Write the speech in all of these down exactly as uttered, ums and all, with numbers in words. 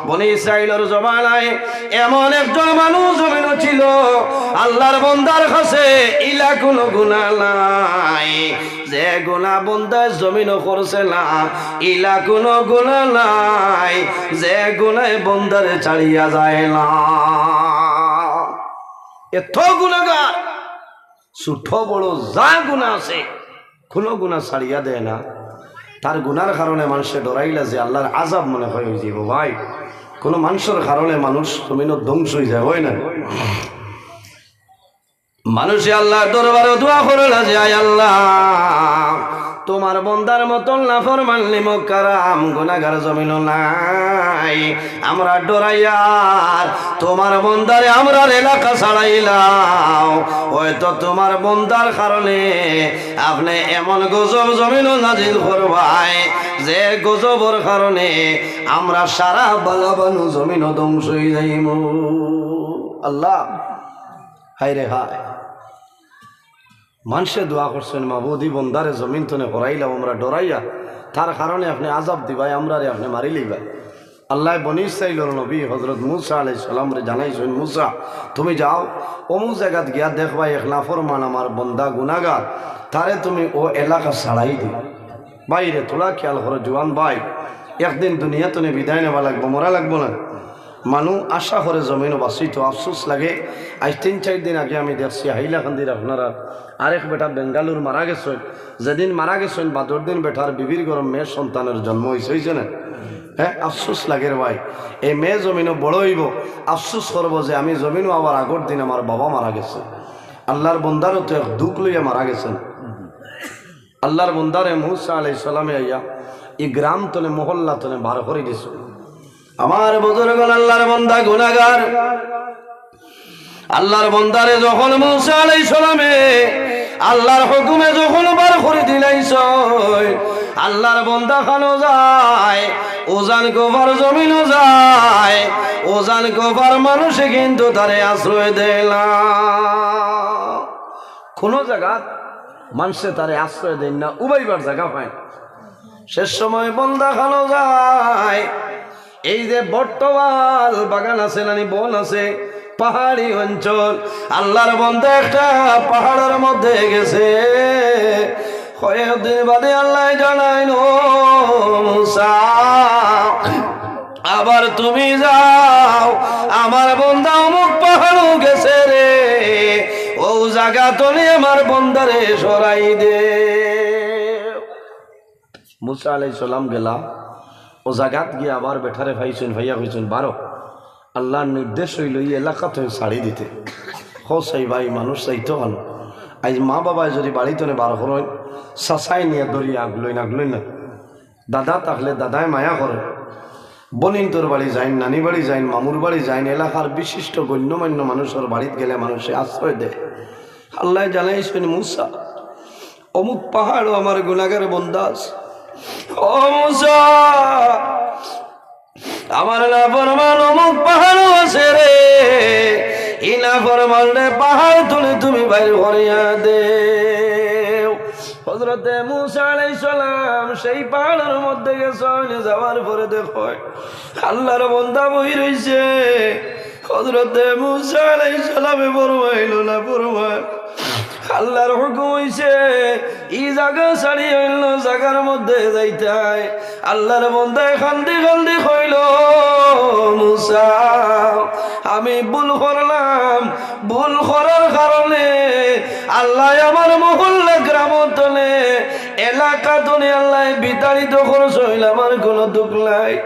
বনি ইসরাইলর জমানায় এমন একজন মানুষ জমিনো ছিল, আল্লার বন্দার কাছে ইলা কুনু গুনা নাই। যে গুনা বন্দায় জমিনো করছে না, ইলা কুনু গুনা নাই, যে গুনায় বন্দারে ছাড়িয়া যায় না। এত গুনাগার, ছোট বড় যা গুনা আছে, কুনু গুনা ছাড়িয়া দেয় না। তার গুনার কারণে মানষে ডরাইলা যে আল্লার আযাব মনে হয় অইযিবো। ভাই, কুনু মানষর কারণে মানুষ জমিনো ধ্বংস অইযায়, অয় না? মানষে আল্লার দরবারো দোয়া করলা যে, "আয় আল্লা, তুমার বন্দার মতন নাফরমান, নিমকহারাম, গুনাগার জমিনো নাই। আমরা ডরাইয়ার তুমার বন্দারে আমরার এলাকা ছাড়াইলাও, অয়তো তুমার বন্দার কারণে আপনে এমন গজব জমিনো নাজিল করবায়, যে গজবর কারণে আমরা সারা বালা বানু জমিনো ধ্বংস অইযাইমু।" আল্লা, হায় রে হায়। মানষে দোয়া করছইন, "মাবুদ, ই বন্দারে জমিন তনে হরাইলাও, আমরা ডরাইয়া, তার কারণে আপনে আযাব দিবায়, আমরারে আপনে মারিলিবায়।" আল্লায় বনি ইসরাইলর নবী হযরত মুসা আলাইহিস সালামরে জানাইছইন, "মুসা, তুমি যাও, অমুক জাগাত গিয়া দেখবায় এক নাফরমান আমার বন্দা গুনাগার, তারে তুমি অউ এলাকা ছাড়াই দিও।" ভাইরে, থুড়া খিয়াল করো, জুয়ান ভাই, একদিন দুনিয়া তনে বিদায় নেওয়া লাগবো, মরা লাগবো না? মানুষ আশা করে জমিনো বাঁচিতো, আফসোস লাগে। আইজ তিন চাইর দিন আগে আমি দেখছি হাইলাকান্দির আপনারার আরেক বেটা বেঙ্গালুর মারা গেছইন। যেদিন মারা গেছইন, বাদর দিন বেটার বিবির ঘরো মেয়ে সন্তানর জন্ম অইছে, অইছে না? হ্যাঁ, আফসোস লাগের ভাই। এই মেয়ে জমিনো বড় অইবো, আফসোস করবো যে আমি জমিনো আবার আগর দিন আমার বাবা মারা গেছে। আল্লার বন্দারও তো এক দুখ লইয়া মারা গেছইন। আল্লার বন্দারে মুসা আলাইহিস সালামে আইয়া ই গ্রাম তনে, মহল্লা তনে বার করি দিছইন। আমার বুজুর্গ অকল, আল্লার বন্দা গুনাগার। আল্লার বন্দারে যখন মুসা আলাইহিস সালামে আল্লার হুকুমে যখন বার করি দিলাইছইন, আল্লার বন্দা খানো যায়, উজান কুফার জমিনো যায়, উজান কুফার মানষে কিন্তু তারে আশ্রয় দেয় না। কুনু জাগাত মানষে তারে আশ্রয় দেয় না, উবাইবার জাগা পায় না। শেষ সময় বন্দা খানো যায়, এই যে বটতল বাগান আছে নানি, বন আছে, পাহাড়ি অঞ্চল, আল্লার বন্দা একটা পাহাড়র মধ্যে গেছে। কয়েকদিন বাদে আল্লায় জানাইন, "ও মুসা, আবার তুমি যাও, আমার বন্দা অমুক পাহাড়ো গেছে রে, অউ জাগা তনে আমার বন্দারে সরাই দে।" মুসা আলাইহিস সালাম গেলা, অউ জাগাত গিয়া আবার বেটারে পাইছইন, পাইয়া কইছইন, "বারো, আল্লার নির্দেশ অইলো ই এলাকা তনে ছাড়ি দিতে।" কও চাই ভাই, মানুষ চাইতো কেনে? আইজ মা বাবায় যুদি বাড়ি তনে বার করইন, চাচায় নিয়া ধরিয়া আগলইন, আগলইন না। দাদা থাকলে দাদায় মায়া করে, বইনতর বাড়ি যাইন, নানি বাড়ি যাইন, মামুর বাড়ি যাইন, এলাকার বিশিষ্ট গণ্যমান্য মানষর বাড়িত গেলে মানষে আশ্রয় দেয়। আল্লায় জানাইছইন, "মুসা, অমুক পাহাড়ো আমার গুনাগার বন্দা আছে। ও মুসা, আমার নাফরমান অমুক পাহাড়ো আছে রে, ই নাফরমানরে পাহাড় তনে তুমি বাইর করিয়া দেও।" হযরতে মুসা আলাইহিস সালাম সেই পাহাড়র মধ্যে গেছইন, যাওয়ার পরে দেখইন আল্লার বন্দা বই রইছে। হযরতে মুসা আলাইহিস সালামে ফরমাইলো, "না ফরমান, আল্লার হুকুম অইছে, ই জাগা ছাড়ি অইন্য জাগার মধ্যে যাইতায়।" আল্লার বন্দায় কান্দি কান্দি কইলো, "মুসা, আমি ভুল করলাম, ভুল করার কারণে আল্লায় আমার মহল্লা গ্রাম তনে, এলাকা তনে আল্লায় বিতাড়িত করছইন, আমার কুনু দুখ নাই।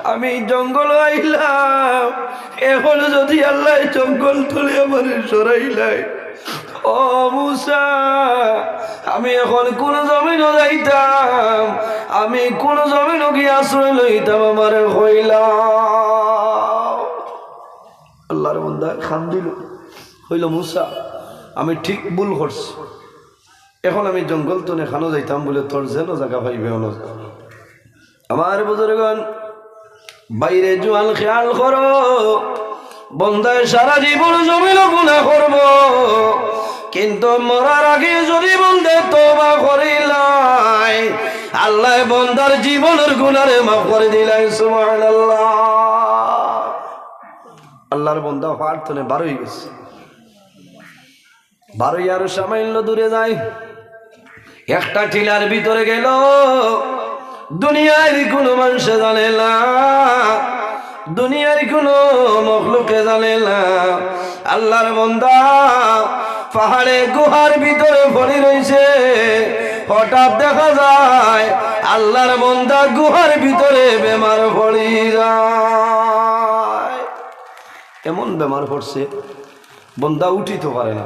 আমি জঙ্গলো আইলাম, এখন যুদি আল্লায় জঙ্গল তনে আমারে সরাইলাইন, ও মুসা, আমি এখন কুন জমিনো যাইতাম, আমি কুন জমিনো গিয়া আশ্রয় লইতাম, আমারে কইলাও।" আল্লার বন্দা কান্দিলো, কইলো, "মুসা, আমি ঠিক ভুল করছি, এখন আমি জঙ্গল তনে খানো যাইতাম বুলে তোর যেন জাগা পাইবে অনো যা।" আমার বুজুর্গন, ভাইরে জুয়ান, খেয়াল করো, বন্দায় সারা জীবন জমিনো গুনা করবো, কিন্তু মরার আগে যুদি বন্দায় তওবা করিলায়, আল্লায় বন্দার জীবনর গুনারে মাফ করি দিলাইন। সুবহানাল্লাহ। আল্লাহর বন্দা পাহাড় তনে বার অই গেছে। বার অইয়া আরো সামান্য দূরে যায়, একটা টিলার ভিতরে গেল। দুনিয়ার কোনো মানুষে জানে না, দুনিয়ার কোনো মখলুকে জানে না। আল্লাহর বন্দা পাহাড়ে গুহার ভিতরে পড়ি রইছে। হঠাৎ দেখা যায় আল্লাহর বন্দা গুহার ভিতরে বেমার পড়ি যায়। এমন বেমার পড়ছে, বন্দা উঠিতো পারে না।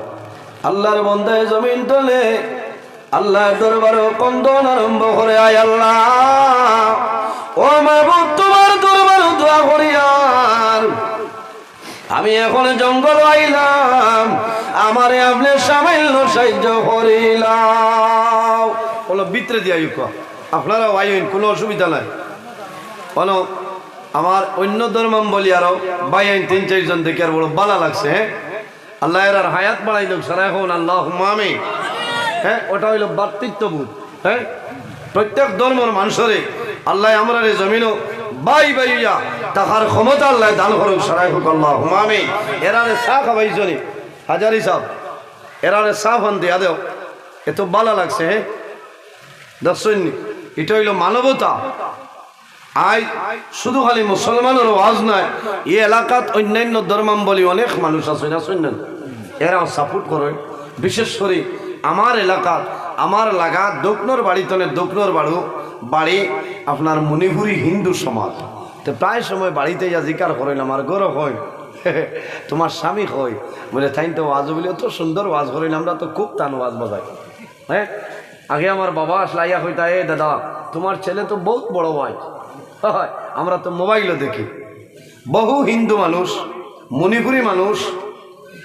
আল্লাহর বন্দায় জমিন তলে আল্লাহর দরবারো কন্দন আরম্ভ করে, "আয় আল্লাহ, ও মাবুদ, তোমার দরবারো দোয়া করিয়ার, আমি এখন জঙ্গল আইলাম, আমারে আপনে সামান্য সাহায্য করিলাও।" বলো, "ভিতরে দিয়া ইউকা, আপনারাও আইন, কোনো অসুবিধা নাই।" বলো, আমার অন্য ধর্মাবলম্বী আরো ভাইয়াইন তিন চাইরজন দেখি আর বড় ভালা লাগছে, হ্যাঁ? আল্লাহ এরার হায়াত বাড়াই দেউক, সারাই কউন আল্লাহুম্মা আমিন। হ্যাঁ, ওটা অইলো ভ্রাতৃত্ববোধ। হ্যাঁ, প্রত্যেক ধর্মর মানুষরে আল্লাহ আমরারে জমিনো ভাই ভাই অইয়া থাকার ক্ষমতা আল্লাহ দান করুক, সারাই কউক আল্লাহুম্মা আমিন। এরারে চা খাবাইছনি, হাজারি সাব, এরারে চা পান দিয়া দেও, এত ভালা লাগছে। হ্যাঁ, দেখছইন নি? ইটা অইলো মানবতা। আইজ শুধু খালি মুসলমানর ওয়াজ নায়, ই এলাকাত অন্যান্য ধর্মাবলম্বী অনেক মানুষ আছইন, আছইন না? এরাও support করইন। বিশেষ করি আমার এলাকাত, আমার লাগা দক্ষিণর বাড়ি তনে দক্ষিণর বাড়ু, বাড়ি আপনার মণিপুরী হিন্দু সমাজ। তো প্রায় সময় বাড়িত আইয়া জিকার করইন, আমার ঘরো কইন, "তোমার স্বামী কই?" বলে, "তাইন তো ওয়াজ বলে অত সুন্দর ওয়াজ করইন, আমরা তো খুব তান ওয়াজ বাজাই।" হ্যাঁ, আগে আমার বাবা আসলে আইয়া কইতা, "এ দাদা, তোমার ছেলে তো বহুত বড় ভাই।" হয়, আমরা তো মোবাইলও দেখি। বহু হিন্দু মানুষ, মণিপুরী মানুষ,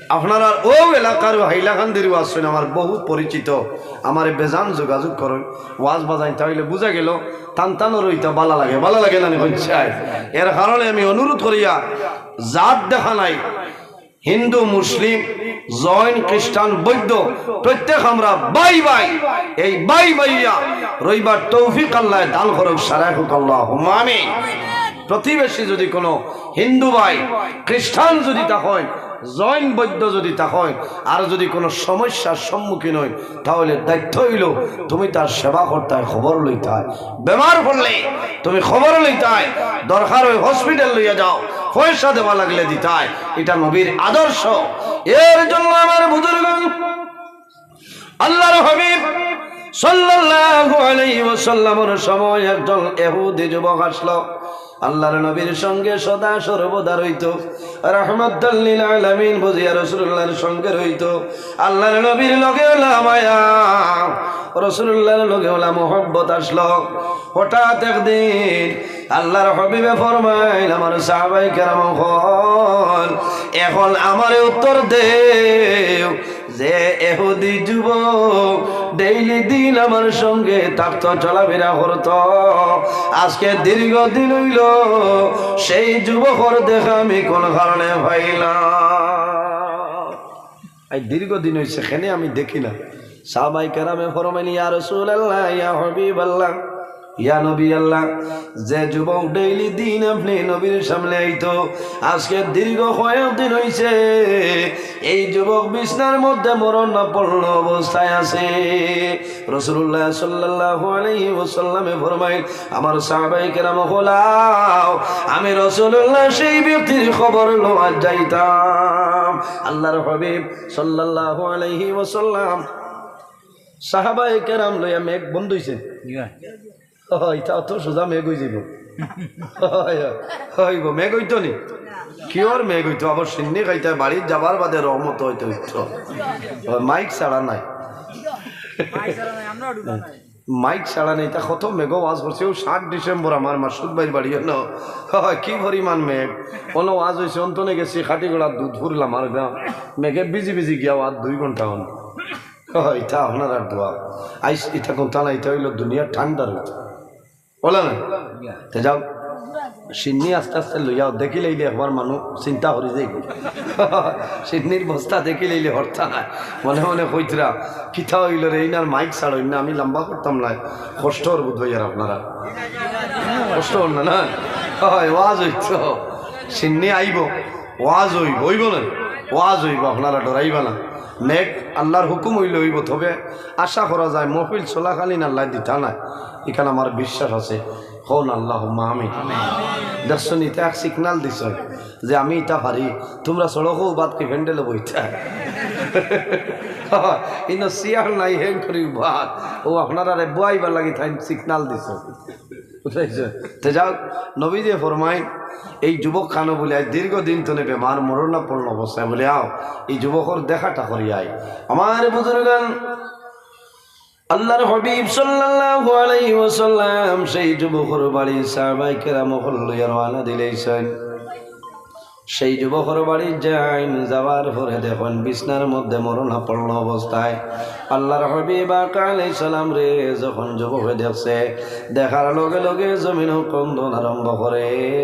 আপনারার অউ এলাকার হাইলাকান্দির ওয়াজ শুনে আমার বহু পরিচিত, আমারে বেজান যোগাযোগ করইন। ওয়াজ বাজাইন, তাইলে বুঝা গেল, তান তানরও ইতা ভালা লাগে, ভালা লাগে না নি, কইন চাই। এর কারণে আমি অনুরোধ করিয়া, জাত দেখা নাই, হিন্দু, মুসলিম, জৈন, খ্রিস্টান, বৌদ্ধ, প্রত্যেক আমরা ভাই ভাই। এই ভাই ভাইয়া রইবার তৌফিক আল্লাহ দান করুক, সারাই কউক আল্লাহুম্মা আমিন। প্রতিবেশী যদি কোনো হিন্দু ভাই, খ্রিস্টান যদি থাকইন, জৈন, বৌদ্ধ যদি থাকইন, আর যদি কোনো সমস্যার সম্মুখীন অইন, তাহলে দায়িত্ব অইলো তুমি তার সেবা করতায়, খবর লইতায়। বেমার পড়লে তুমি খবর লইতায়, দরকার অয় হসপিটাল লইয়া যাও, পয়সা দেওয়া লাগলে দিতায়। ইটা নবীর আদর্শ। এর জন্য আমার বুজুর্গগণ, আল্লাহর হাবিব সাল্লাল্লাহু আলাইহি ওয়াসাল্লামর সময় একজন ইহুদি যুবক আসলো, আল্লাহর নবীর সঙ্গে সদা সর্বদা রইতো, রাহমাতাল লিল আলামিন বুঝিয়া রাসূলুল্লাহর সঙ্গে রইতো। আল্লাহর নবীর লগে অলা মায়া, রাসূলুল্লাহর লগে অলা মহব্বত আসলো। হঠাৎ একদিন আল্লাহর হাবিবে ফরমাইন, "আমার সাহাবায়ে কেরাম অকল, এখন আমারে উত্তর দেও, যে ইহুদি যুবক ডেইলি দিন আমার সঙ্গে থাকতো, চলাফেরা করতো, আজকে দীর্ঘ দিন অইলো, সেই যুবকর দেখা আমি কোন কারণে পাই না?" এই দীর্ঘ দিন অইছে, কেনে আমি দেখি না। সাহাবায়ে কেরামে ফরমাইন, "ইয়া রাসূলুল্লাহ, ইয়া হাবিবাল্লাহ, ইয়া নবী আল্লাহ, যে যুবক ডেইলি দিন আপনে নবীর সামনে আইতো, আজকে দীর্ঘ কয়েক দিন অইছে, এই যুবক বিছনার মধ্যে মরণাপন্ন অবস্থায় আছে।" রাসূলুল্লাহ সাল্লাল্লাহু আলাইহি ওয়াসাল্লামে ফরমাইন, "আমার সাহাবায়ে কেরাম অকল, আমি রাসূলুল্লাহ সেই ব্যক্তির খবর লওয়া যাইতাম।" আল্লাহর হাবিব সাল্লাল্লাহু আলাইহি ওয়াসাল্লাম সাহাবায়ে কেরাম লইয়া মেঘ বন্ধ অইছে। ও, ইটা অত সোজা মেঘ অইযিবো? অইবো, মেঘ অইতো নি? কিওর মেঘ অইতো? আবার শিন্নি খাইতায় বাড়িত যাবার বাদে রহমত অইতো, অইতো। ও, মাইক ছাড়া নাই। মাইক ছাড়া নাই, ইতা কত মেঘো ওয়াজ করছে। অউ সাত ডিসেম্বর আমার মাসুদ ভাইর বাড়ি অনো। ও, কি পরিমাণ মেঘ। অনো ওয়াজ অইছে, অন্তনে গেছি খাটিগড়া দুধপুর লামার গ্রাম। মেঘে ভিজি ভিজি গিয়া ওয়াজ দুই ঘন্টা অনো। ও, ইতা আপনারার দোয়া। আইজ ইতা কুন্তা না, ইতা অইলো দুনিয়া ঠান্ডা রইতো। বলে না? তে যাও, শিন্নি আস্তে আস্তে লইয়াও, দেখিলাইলে একবার মানুষ চিন্তা করি যাইবো। শিন্নির বস্তা দেখিলাইলে হরতা নায়। মনে মনে কইতরা, "কিতা অইলো রে, ইনার মাইক ছাড়ইন না, আমি লম্বা করতাম নায়।" কষ্ট অর বুধ ভাই আর আপনারা। কষ্ট অর না, না? অয়, ওয়াজ অইতো। শিন্নি আইবো। ওয়াজ অইবো, অইবো না? ওয়াজ অইবো, আপনারা ডরাইবা না। নেক আল্লার হুকুম অইলে অইবো, তবে আশা করা যায় মহফিল চলাকালীন আল্লায় দিতা নায়, ইখান আমার বিশ্বাস আছে। কউন আল্লাহুম্মা আমিন। দেখছইন, ইতা এক signal দিছইন যে আমি ইতা পারি, তুমরা সড়কো বাদ কি প্যান্ডেলো বইতা? ইনো চেয়ার নাই, হেন করি বাদ। অউ আপনারারে বওয়াইবার লাগি তাইন signal দিছইন। বুঝাইছে? তে যাউক, নবীজিয়ে ফরমাইন, এই যুবক খানো বুলে আজ দীর্ঘদিন তনে বেমার, মরণাপন্ন অবস্থায় বুলে, আও, এই যুবকর দেখাটা করি আই। আমার বুজুর্গান, আল্লার হাবিব সাল্লাল্লাহু আলাইহি ওয়াসাল্লাম সেই যুবকর বাড়ি সাহাবায়ে কেরাম অকল লইয়া রওয়ানা দিলাইছইন। সেই যুবকর বাড়ি যাইন, যাওয়ার পরে দেখইন বিছনার মধ্যে মরণাপন্ন অবস্থায়। আল্লার হাবিব আকা আলাইহিস সালামরে যখন যুবকে দেখছে, দেখার লগে লগে জমিনো কন্দন আরম্ভ করে।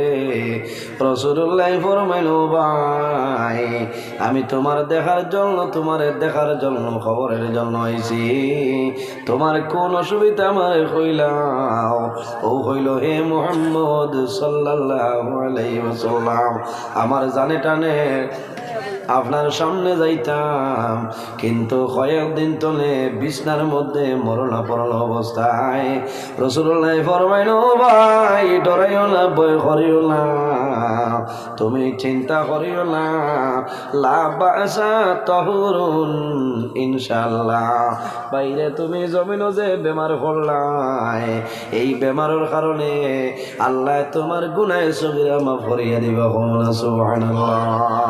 রাসূলুল্লায় ফরমাইন, "ও ভাই, আমি তুমার দেখার জন্য, তুমারে দেখার জন্য, খবরের জন্য আইছি। তুমার কুন অসুবিধা আমারে কইলাও।" অউ কইলো, "হে মুহাম্মদ সাল্লাল্লাহু আলাইহি ওয়াসাল্লাম, আমার জানে টানে আপনার সামনে যাইতাম, কিন্তু কয়েকদিন তনে বিছনার মধ্যে মরণাপন্ন অবস্থায়।" রাসূলুল্লায় ফরমাইন, "ও ভাই, ডরাইও না, ভয় করিও না, তুমি চিন্তা করিও না, লা বাসা তাহুরুন ইনশাআল্লাহ। ভাইরে, তুমি জমিনো যে বেমার পড়লায়, এই বেমারর কারণে আল্লায় তুমার গুনায়ে সগীরা মাফ করিয়া দিবা।" কউন না সুবহানাল্লাহ।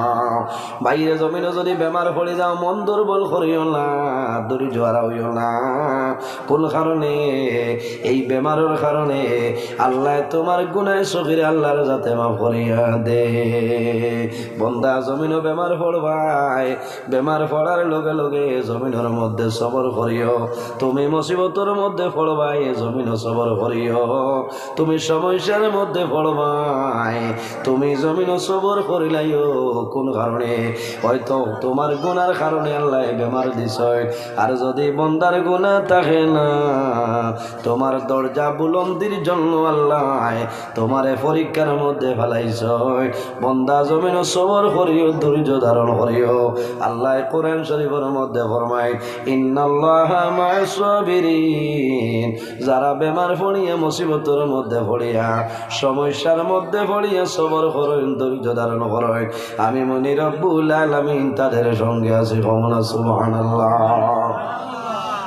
ভাইরে, জমিনো যুদি বেমার পড়ি যাও, মন দুর্বল করিও না, ধৈর্য হারাইও না। কুন কারণে? এই বেমারর কারণে আল্লায় তুমার গুনায়ে সগীরা আল্লার যাতে মাফ করিয়া দে। বন্দা, জমিনো বেমার পড়বায়, বেমার পড়ার লগে লগে জমিনর মধ্যে সবর করিও। তুমি মুসিবতর মধ্যে পড়বায়, জমিনো সবর করিও। তুমি সমস্যার মধ্যে পড়বায়, তুমি জমিনো সবর করিলাইও। কুন কারণে? হয়তো তুমার গুনার কারণে আল্লায় বেমার দিছইন। আর যুদি বন্দার গুনা থাকে না, তুমার দরজা বুলন্দির জন্য আল্লায় তুমারে পরীক্ষার মধ্যে ফালাইছইন। বন্দা, জমিনো সবর করিও, ধৈর্য ধারণ করিও। আল্লায় কোরআন শরীফর মধ্যে ফরমাইন, "ইন্নাল্লাহা মা'আস সাবিরিন।" যারা বেমার পড়িয়া, মুসিবতর মধ্যে পড়িয়া, সমস্যার মধ্যে পড়িয়া সবর করইন, ধৈর্য ধারণ করইন, আমি মুনি রব্বুল আলামিন তাদের সঙ্গে আছি। কউন না সুবহানাল্লাহ।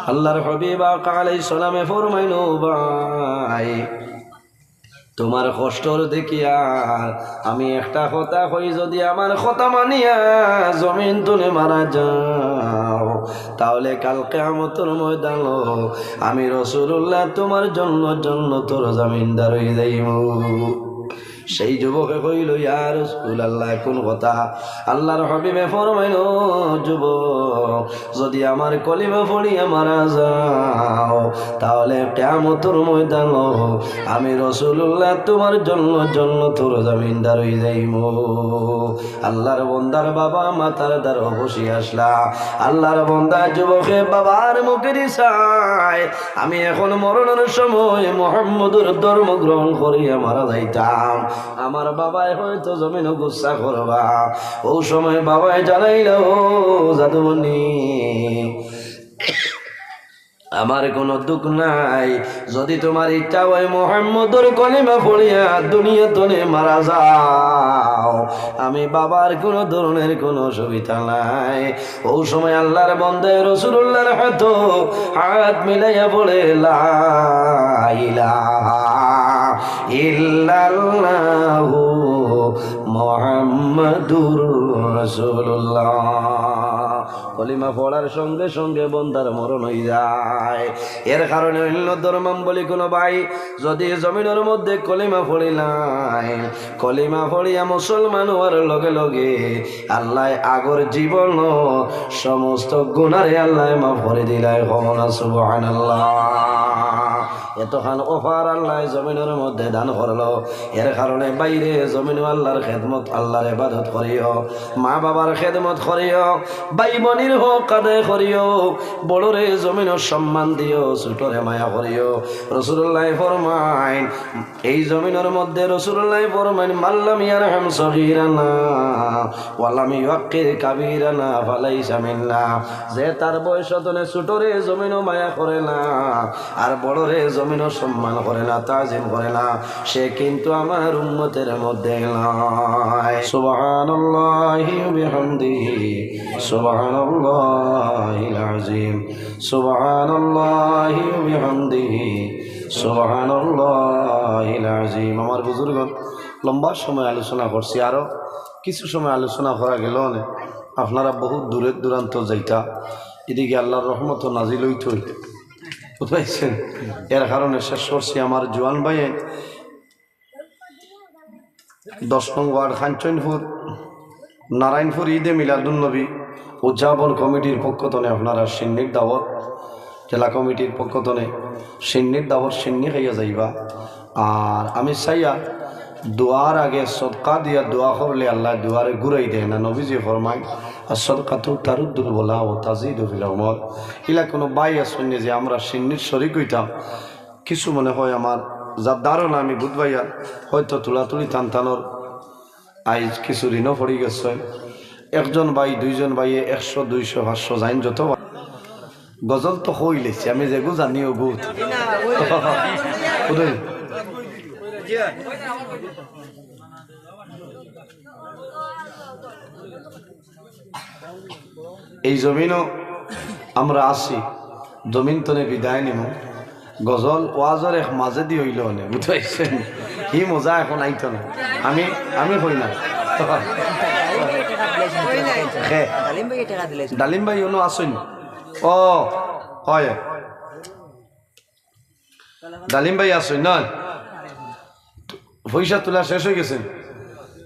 আল্লার হাবিব আকা আলাইহিস সালামে ফরমাইন, "ও ভাই, তুমার কষ্টর দেখিয়া আমি একটা কথা কই, যুদি আমার কথা মানিয়া জমিন তনে মারা যাও, তাহলে কাল কিয়ামতর ময়দানো আমি রাসূলুল্লাহ তুমার জন্য জন্নতর জামিনদার অইযাইমু।" সেই যুবকে কইল, "ইয়া রাসূলুল্লাহ, কুন কথা?" আল্লার হাবিবে ফরমাইল, "ও যুবক, যুদি আমার কলিমা পড়িয়া মারা যাও, তাহলে কিয়ামতর ময়দানো আমি রাসূলুল্লাহ তুমার জন্য জন্নতর জামিনদার অইযাইমু।" আল্লার বন্দার বাবা মাথার দ্বারো বসি আসলা। আল্লার বন্দা যুবকে বাবার মুখেদি চায়, "আমি এখন মরণর সময় মুহাম্মদর ধর্ম গ্রহণ করিয়া মারা যাইতাম, আমার বাবায় হয়তো জমিনো গুসা করবা।" অউ সময় বাবায় জানাইল, "ও জাদুমণি, আমার কুনু দুখ নাই, যুদি তুমার ইচ্ছা অয় মুহাম্মদর কলিমা পড়িয়া দুনিয়া তনে মারা যাও, আমি বাবার কুনু ধরনের কুনু অসুবিধা নাই।" অউ সময় আল্লার বন্দায় রাসূলুল্লাহর হাতো হাত মিলাইয়া পড়ে, "লা ইলাহা ইল্লাল্লাহু মুহাম্মাদুর রাসূলুল্লাহ।" কলিমা পড়ার সঙ্গে সঙ্গে বন্দার মরণ অইযায়। এর কারণে অইন্য ধর্মাবলম্বী কুনু ভাই যুদি জমিনর মধ্যে কলিমা পড়িলাইন, কলিমা পড়িয়া মুসলমান অওয়ার লগে লগে আল্লায় আগর জীবনর সমস্ত গুনারে আল্লায় মাফ করি দিলাইন। কউক্কা সুবহানাল্লাহ। এতখান offer আল্লায় জমিনর মধ্যে দান করলো। এর কারণে ভাইরে, জমিনো আল্লার খেদমত, আল্লার ইবাদত করিও, মা-বাবার খেদমত করিও, ভাই-বইনর হক আদায় করিও, বড়রে জমিনো সম্মান দিও, ছোটরে মায়া করিও। রাসুলুল্লায় ফরমাইন, এই জমিনর মধ্যে রাসুলুল্লায় ফরমাইন, "মান লাম ইয়ারহাম সগীরানা ওয়া লাম ইউয়াক্কির কাবীরানা ফালাইসা মিন্না।" যে তার বয়সর তনে ছোটরে জমিনো মায়া করে না, আর বড়রে জমিনো সম্মান করে না, তাজিম করে না, সে কিন্তু আমার উম্মতের মধ্যে নয়। সুবহানাল্লাহি ওয়া বিহামদিহি, সুবহানাল্লাহিল আযীম, সুবহানাল্লাহি ওয়া বিহামদিহি, সুবহানাল্লাহিল আযীম। আমার বুজুর্গন, লম্বা সময় আলোচনা করছি, আরো কিছু সময় আলোচনা করা গেল অনে। আপনারা বহুত দূরে দূরান্ত যাইতা, এদিকে আল্লার রহমত নাজিল অইতো অইতো, বুঝতে পারছেন? এর কারণে শেষ করছি। আমার জোয়ান ভাই, দশ নং ওয়ার্ড কাঞ্চনপুর, নারায়ণপুর ঈদে মিলাদুন্নবী উদযাপন কমিটির পক্ষ তনে আপনারা শিন্নির দাওয়াত, জেলা কমিটির পক্ষ তনে শিন্নির দাওয়াত, শিন্নি খাইয়া যাইবা। আর আমি চাইয়ার দোয়ার আগে সদকা দিয়া দোয়া করলে আল্লায় দোয়ারে ঘুরাই দেয় না। নবীজি ফরমাইন, "আস-সদকাতু তারুদ্দুল বালা ওয়া তাজিদু ফিল উমর।" ইলা কোনো ভাই আছইন নি যে আমরা শিন্নির শরিক অইতাম, কিছু মনে হয় আমার, যার ধারণা আমি বুঝবাইয়ার, হয়তো তুলাতুলি টানটানোর আইজ কিছু ঋণও পড়ি গেছে। একজন ভাই, দুইজন ভাইয়ে একশো, দুইশো, পাঁচশো যাইন যত ভাই। গজল তো কইলেছি, আমি যেগু জানি ওগু। বুঝলেন? এই জমিনো আমরা আছি, জমিন তনে বিদায় নিমু। গজল ওয়াজর এক মাঝেদি অইলো অনে, বুঝতে পারছেন? হি মজা এখন আইতো না। আমি, আমি কই না। খে। ডালিম ভাই অনো আছইন? ও, হয়। ডালিম ভাই আছইন না? পয়সা তুলা শেষ অই গেছে।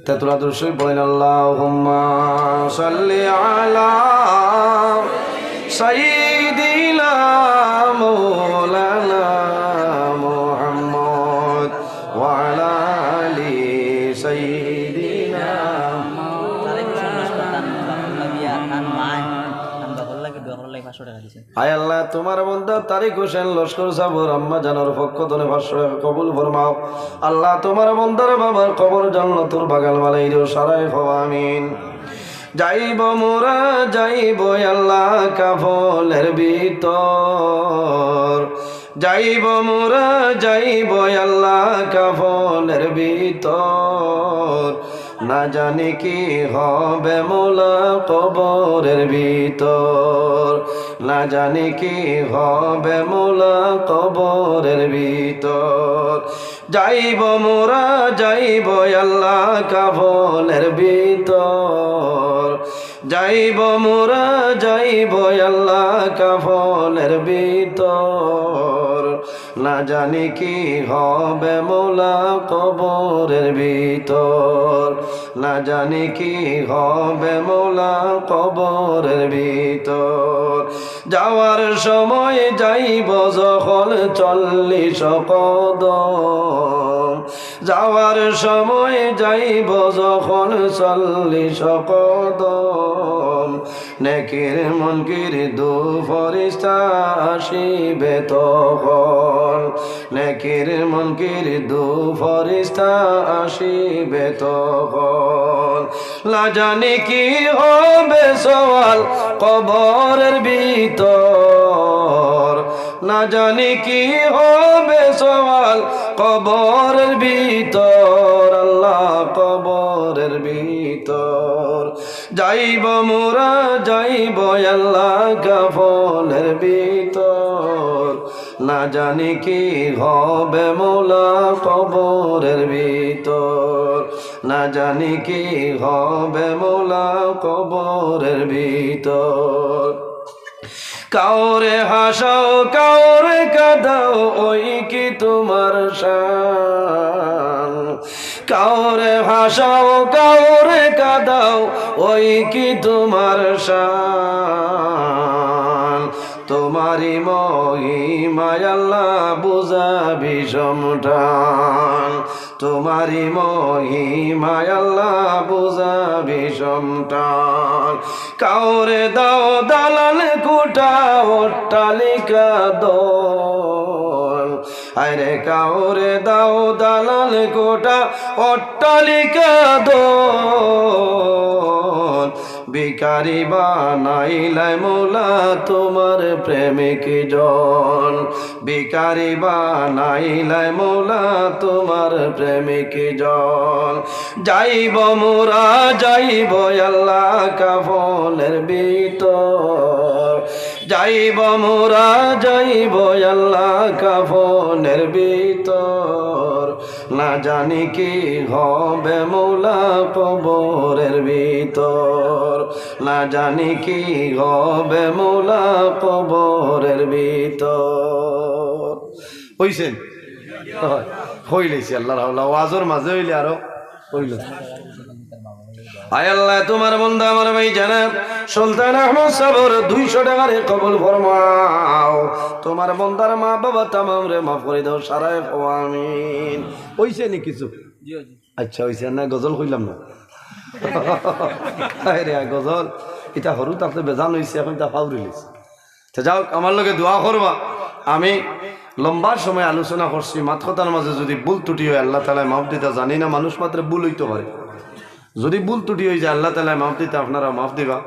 তে তুলা দুরুদ শরিফ পড়েন, আল্লাহুম্মা সাল্লি আলা সাইয়্যিদিনা মাওলানা মুহাম্মদ ওয়া আলা আলি সাইয়্যিদিনা। আয় আল্লাহ, তুমার বন্দা তারিক হোসেন লস্কর সাবর আম্মা জানর পক্ষ তনে পাঁচশো টেকা কবুল ফরমাও। আল্লাহ, তুমার বন্দার বাবার কবর জান্নাতুর বাগান বানাই দিও, সারাই কও আমিন। যাইব মোরা, যাইব আল্লাহ কাফনের ভিতর, যাইব মোরা, যাইব আল্লাহ কাফনের ভিতর, না জানি কি হবে মৌলা কবরের ভিতর, না জানি কি হবে মৌলা কবরের ভিতর। যাইব মোরা, যাইব আল্লাহ কাফনের ভিতর, যাইব মোরা, যাইব আল্লাহ কাফনের ভিতর, না জানি কি হবে মৌলা কবরের ভিতর, না জানি কি হবে মৌলা কবরের ভিতর। যাওয়ার সময় যাইব যখন চল্লিশ কদম, যাওয়ার সময় যাইব যখন চল্লিশ কদম, নেকির মুনকির দু ফরিস্তা আসিবে তখন, নেকির মুনকির দু ফরিস্তা আসিবে তখন। না জানি কি হবে সওয়াল কবরের ভিতর, না জানি কি হবে সওয়াল কবরের ভিতর, আল্লাহ কবরের ভিতর। যাইব মোরা, যাইব আল্লাহ কাফনের ভিতর, না জানি কি হবে মৌলা কবরের ভিতর, না জানি কি হবে মৌলা কবরের ভিতর। কাউরে হাসাও, কাউরে কাদাও, ওই কি তুমার শান? কাউরে হাসাও, কাউরে কাদাও, ওই কি তুমার শান? তোমারই মহিমায় আল্লাহ বুঝা বিষম টান, তোমারই মহিমায় আল্লাহ বুঝা বিষম টান। কাউরে দাও দালান কোঠা অট্টালিকা দল, আরে কাউরে দাও দালান কোঠা অট্টালিকা দল। ভিখারি বানাইলায় মৌলা তোমার প্রেমিক জন, ভিখারি বানাইলায় মৌলা তোমার প্রেমিক জন। যাইব মোরা যাইব আল্লাহ কাফনের ভিতর, যাইব মোরা যাইব আল্লাহ কাফনের ভিতর। না জানি কি হবে মৌলা কবরের ভিতর, না জানি কি হবে মৌলা কবরের ভিতর। অইছে? অয়, অইলাইছে। আল্লাহর হাওলা ওয়াজর মাঝে অইলে আরো অইলো। আয় আল্লাহ, তোমার বন্দা আমার ভাই জনাব সুলতান আহমদ সাবর দুইশো টাকারে কবুল ফরমাও। তোমার বন্দার মা বাবা তামামরে মাফ করি দাও, সারায় কও আমিন। অইছে নি কিছু? আচ্ছা, অইছে না, গজল কইলাম না। আরে, গজল, ইটা হুরু থাকতে বেজান অইছে, অখন ইটা ফাউরি লিছে। তে যাউক, আমার লগে দোয়া করবা। আমি লম্বা সময় আলোচনা করছি, মাত কথার মাঝে যদি ভুল ত্রুটি অয়, আল্লাহ তাআলায় মাফ দিতা, জানি না, মানুষ মাত্রে ভুল অইতো পারে। যদি ভুল ত্রুটি অই যায়, আল্লাহ তাআলায় মাফ দিতা, আপনারা মাফ দিবা।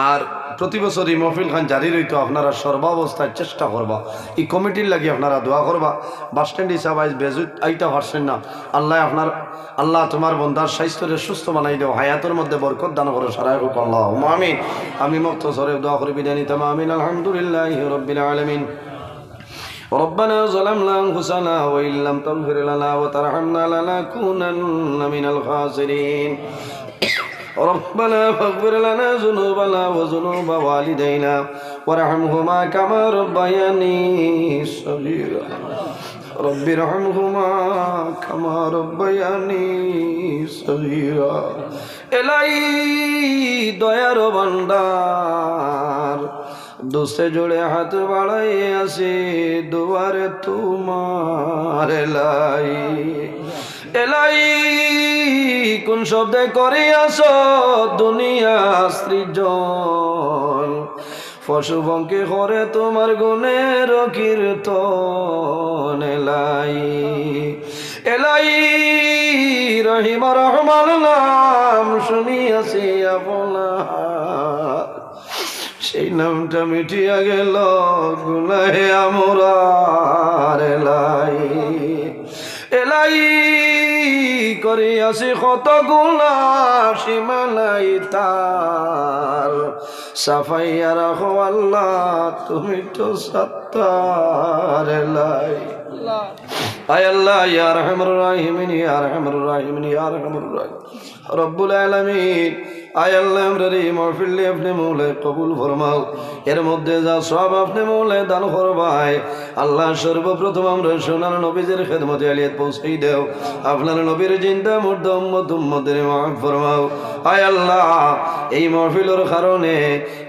আর প্রতি বছর ই মহফিল খান জারি রইতো, আপনারা সর্বাবস্থায় চেষ্টা করবা। ই কমিটির লাগি আপনারা দোয়া করবা। বাস স্ট্যান্ড হিসাব আইজ বেজুত আইতা পারছেন না। আল্লাহ আপনার, আল্লাহ তোমার বন্দার স্বাস্থ্যরে সুস্থ বানাই দেও, হায়াতর মধ্যে বরকত দান করো, সারায় কও আল্লাহুম্মা আমিন। আমি মুখতসরে দোয়া করি বিদায় নিতাম। আমিন। আলহামদুলিল্লাহি রাব্বিল আলামিন। ربنا ظلمنا أنفسنا وإن لم تغفر لنا وترحمنا لنكونن من الخاسرين. ربنا فاغفر لنا ذنوبنا وذنوب والدينا وارحمهما كما ربياني صغيرا. رب ارحمهما كما ربياني صغيرا. এলাহি দয়ার ভান্ডার, দুস্তে জুড়ে হাত বাড়াই আছি দুয়ারে তোমার এলাহি। এলাহি কোন শব্দে করিয়াছ দুনিয়া সৃজন, পশু পঙ্খী করে তোমার গুণের কীর্তন এলাহি। এলাহি রহিম রহমান নাম শুনিয়াছি আপনার, সেই নামটা মিটিয়া গেল গুনাহে আমরার এলাহি। এলাহি করিয়াছি কত গুনা সীমা নাই তার, সাফাইয়া রাখো আল্লাহ তুমি তো সত্তার এলাহি। আয় আল্লাহ, ইয়া আরহামার রাহিমিন, ইয়া আরহামার রাহিমিন, ইয়া আরহামার রাহিমিন। রব্বুল আলামিন, আয় আল্লাহ, আমরার এই মাহফিলরে আপনে মৌলায় কবুল ফরমাও। এর মধ্যে যা সওয়াব আপনে মৌলায় দান করবায়, আল্লাহ, সর্বপ্রথম আমরার সোনার নবীজির খেদমতে আলিয়াত পৌঁছাই দেও। আপনার নবীর জিন্দা মুর্দা উম্মত উম্মতরে মাফ ফরমাও। আয় আল্লাহ, এই মাহফিলর কারণে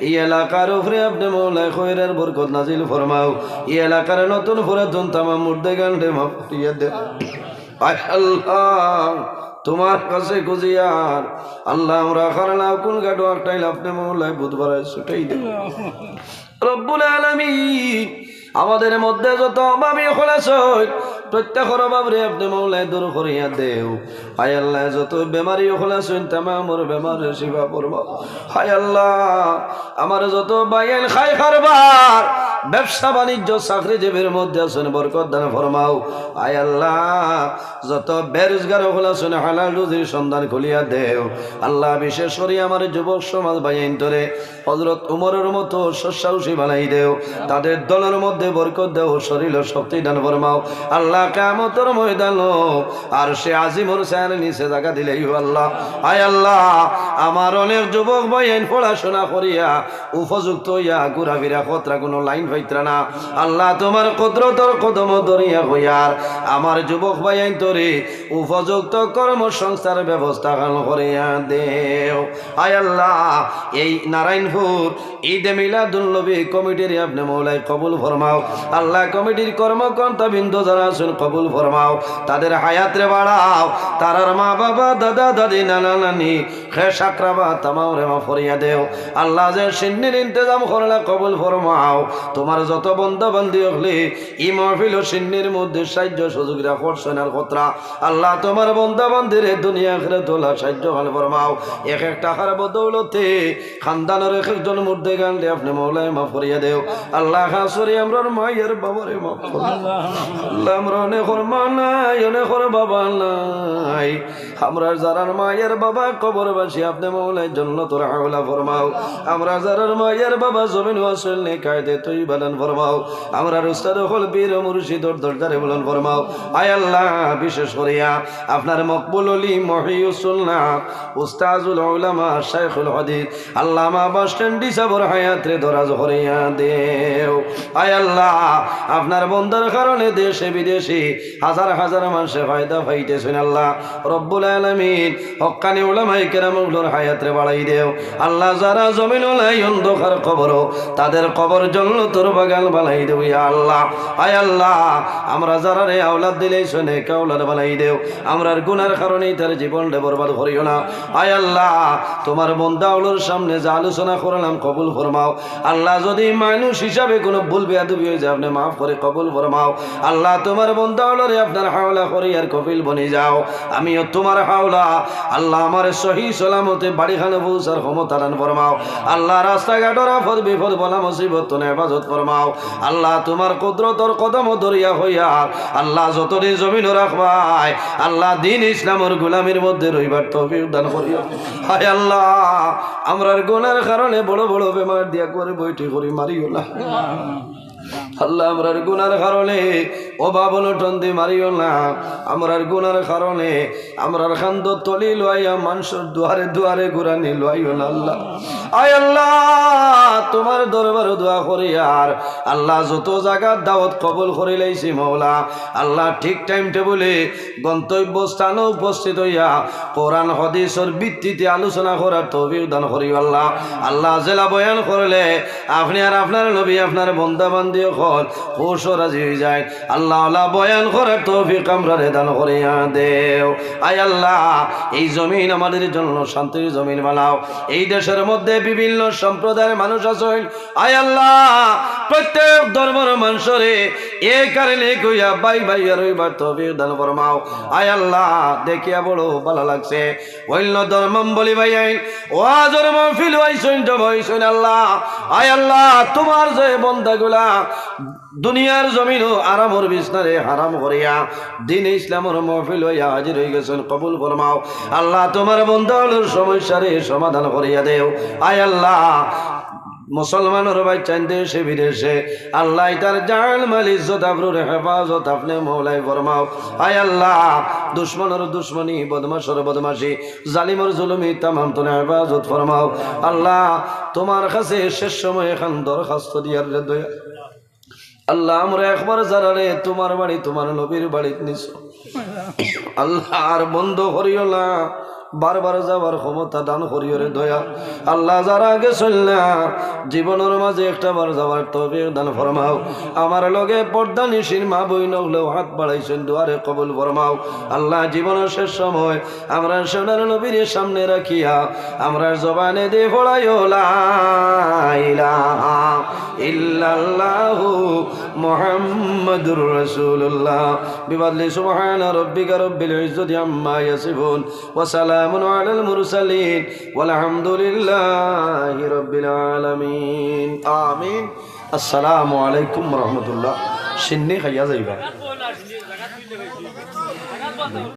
এই এলাকার উপরে আপনে মৌলায় খয়রের বরকত নাজিল ফরমাও। এই এলাকার নতুন পুরাতন তামাম মুর্দেগানরে মাফ করিয়া দেও। আয় আল্লাহ, তোমার কাছে খুঁজিয়ার আল্লাহ, আমরা কারণে কোন গাটো আটকাইল আপনে মৌলায় বুধবারে ছুটাই দেও। রব্বুল আলামিন, আমাদের মধ্যে যত অভাবী অকল আছইন, প্রত্যেকর অভাবরে আপনে মৌলায় দূর করিয়া দেও। আয় আল্লাহ, যত বেমারি অকল আছইন, তামামর বেমাররে শিফা ফরমাও। আয় আল্লাহ, আমার যত ভাইয়াইন খাই কারবার, ব্যবসা বাণিজ্য, চাকরিজীবীর মধ্যে আছইন, বরকত দান ফরমাও। আয় আল্লাহ, যত বেরোজগার অকল আছইন, হালাল রুজির সন্ধান খুলিয়া দেও। আল্লাহ, বিশেষ করি আমার যুবক সমাজ ভাইয়াইনতরে হযরত উমরর মতো সৎসাহসী বানাই দেও, তাদের দলর মধ্যে বরকত দেও, শরীলো শক্তি দান ফরমাও। আল্লাহ, কিয়ামতর ময়দানো আরশে আজিমর ছায়ার নিচে জাগা দিলাইও আল্লাহ। আয় আল্লাহ, আমার অনেক যুবক ভাইয়াইন পড়াশোনা করিয়া উপযুক্ত অইয়া ঘুরাফিরা করতরা, কুনু লাইন পাইতরা না। আল্লাহ, তোমার কুদরতর কদমো ধরিয়া কইয়ার আমার যুবক ভাইয়াইনতরে উপযুক্ত কর্মসংস্থার ব্যবস্থা খান করিয়া দেও। আয় আল্লাহ, এই নারায়ণপুর ঈদে মিলাদুন নবী কমিটিরে আপনে মৌলায় কবুল ফরমাও। আল্লাহ, কমিটির কর্মকর্তা বৃন্দ যারা আছইন কবুল ফরমাও, তাদের হায়াতরে বাড়াও, তারার মা বাবা, দাদা দাদি, নানা নানি, খেশ আকরাবা তামামরে মাফ করিয়া দেও। আল্লাহ, যে শিন্নির ইন্তেজাম করলা কবুল ফরমাও। তুমার যত বন্দা বান্দি অকলে ই মাহফিল ও শিন্নির মধ্যে সাহায্য সহযোগিতা করছইন আর করতরা, আল্লাহ, তুমার বন্দা বান্দিরে দুনিয়া আখিরাত ওলা সাহায্য খান ফরমাও। এক এক টাকার বদৌলতে খানদানর এক একজন মুর্দেগানরে আপনে মৌলায় মাফ করিয়া দেও। আল্লাহ, খাস করি আমরার মায়ের বাবারে মাফ করো। আল্লাহ, আমরার অনেকর মা নাই, অনেকর বাবা নাই। আমরার যারার মায়ের বাবা কবরবাসী, আপনে মৌলায় জন্নতর হাওলা ফরমাও। আমরার যারার মায়ের বাবা জমিনো আছইন, নেক হায়াতে তৈবা দান ফরমাও। আমরার উস্তাদ অকল পীর ও মুর্শিদর দরজারে বুলন্দ ফরমাও। আয় আল্লাহ, বিশেষ করিয়া আপনার মকবুল অলি মহিউস সুন্নাহ, উস্তাজুল উলামা, শাইখুল হাদিস, আল্লামা বাসস্ট্যান্ড সাবর হায়াতরে দরাজ করিয়া দেও। আয় আল্লাহ, আপনার বন্দার কারণে দেশে বিদেশে হাজার হাজার মানষে ফায়দা পাইতেছইন। আল্লাহ রব্বুল আলামিন, হক্কানি উলামায়ে কেরাম অকলর হায়াতরে বাড়াই দেও। আল্লাহ, যারা জমিনো নাই অন্ধকার কবরো, তাদের কবর জন্নতর বাগান বানাই দেও ইয়া আল্লাহ। আয় আল্লাহ, আমরা যারারে আওলাদ দিলাইছো, নেক আওলাদ বানাই দেও। আমরার গুনার কারণে তার জীবনরে বরবাদ করিও না। আয় আল্লাহ, তুমার বন্দা অকলর সামনে যে আলোচনা করলাম কবুল ফরমাও। আল্লাহ, যদি মানুষ হিসাবে কোনো ভুল বেয়াদবি অই যায়, আপনে মাফ করি কবুল ফরমাও। আল্লাহ, তুমার বন্দা অকলরে আপনার হাওলা করি আর কফিল বনি যাও। আমিও তুমার হাওলা। আল্লাহ, আমারে সহি সালামতে বাড়িখানো পৌঁছার ক্ষমতা দান ফরমাও। আল্লাহ, রাস্তাঘাটর আফত বিপদ বালা মুসিবত তনে হেফাজত ফরমাও। আল্লাহ, তুমার কুদরতর কদমো ধরিয়া অইয়ার আল্লাহ, যতদিন জমিনো রাখবায়, আল্লাহ, দ্বীন ইসলামর গুলামির মধ্যে রইবার তৌফিক দান করিও। হায় আল্লাহ, আমরার গুনার কারণে বড় বড় বেমার দিয়া ঘরে বইটি করি মারিও না। আল্লাহ, আমরার গুনার কারণে অভাব অনটন দি মারিও না। আমরার গুনার কারণে আমরার কান্দো তলি লইয়া মানষর দুয়ারে দুয়ারে ঘুরানি লইও না আল্লাহ। আয় আল্লাহ, তুমার দরবারো দোয়া করিয়ার আল্লাহ, যত জাগাত দাওয়াত কবুল করিলাইছি মৌলা, আল্লাহ, ঠিক টাইম টেবুলে গন্তব্য স্থানো উপস্থিত অইয়া কোরআন হাদিসর ভিত্তিতে আলোচনা করার তৌফিক দান করিও আল্লাহ। আল্লাহ, যেলা বয়ান করলে আপনে আর আপনার নবী আপনার বন্দা বান্দি অকল খুশ ও রাজি অই যায়। আল্লাহ, আল্লাহ, বয়ান করার তৌফিক আমরারে দান করিয়া দেও। আয় আল্লাহ, এই জমিন আমাদের জন্য শান্তির জমিন বানাও। এই দেশের মধ্যে বিভিন্ন সম্প্রদায়ের মানুষ আছইন। আয় আল্লাহ, প্রত্যেক ধর্মর মানষরে এক আর নেক অইয়া ভাই ভাইয়ার অইবার তৌফিক দান ফরমাও। আয় আল্লাহ, দেখিয়া বড় ভালা লাগছে। অইন্য ধর্মাবলম্বী ভাইয়াইন ওয়াজর মাহফিলো আইছইন, জমা অইছইন আল্লাহ। আয় আল্লাহ, তুমার যে বন্দাগুলা দুনিয়ার জমিনো আরামর বিছনারে হারাম করিয়া দ্বীন ইসলামর মাহফিলো আইয়া হাজির অইগেছইন, কবুল ফরমাও। আল্লাহ, তুমার বন্দা অকলর সমস্যারে সমাধান করিয়া দেও। আয় আল্লাহ, মুসলমানর বাইচ্চাইন দেশে বিদেশে, আল্লাহ, ইতার জান মাল ইজ্জত আবরুর হেফাজত আপনে মৌলায় ফরমাও। আয় আল্লাহ, দুশমনর দুশমনি, বদমাশর বদমাশি, জালিমর জুলুমি তামাম তনে হেফাজত ফরমাও। আল্লাহ, তুমার কাছে শেষ সময় এখান দরখাস্ত দিয়ার রে দয়া। আল্লাহ, আমরা একবার যারারে তুমার বাড়ি, তুমার নবীর বাড়িত নিছো, আল্লাহ, আর বন্ধ করিও না, বারবার যাবার ক্ষমতা দান করিও রে দয়া। আল্লাহ, যারা গেছইন না, জীবনর মাঝে একটা বার যাবার তৌফিক দান ফরমাও। আমার লগে পর্দানিশীন মা বইন অকলেও হাত বাড়াইছইন, দোয়ারে কবুল ফরমাও। আল্লাহ, জীবনর শেষ সময় আমরা সোনার নবীর সামনে রাখিয়া আমরার জবানে দি পড়াইও লা ইলাহা ইল্লাল্লাহু মুহাম্মাদুর রাসূলুল্লাহ। بفضل سبحان ربك رب العزة عما يصفون وسلام على المرسلين والحمد لله رب العالمين. آمين. আসসালামু আলাইকুম ওয়া রাহমাতুল্লাহ। শিন্নি খাইয়া যাইবা।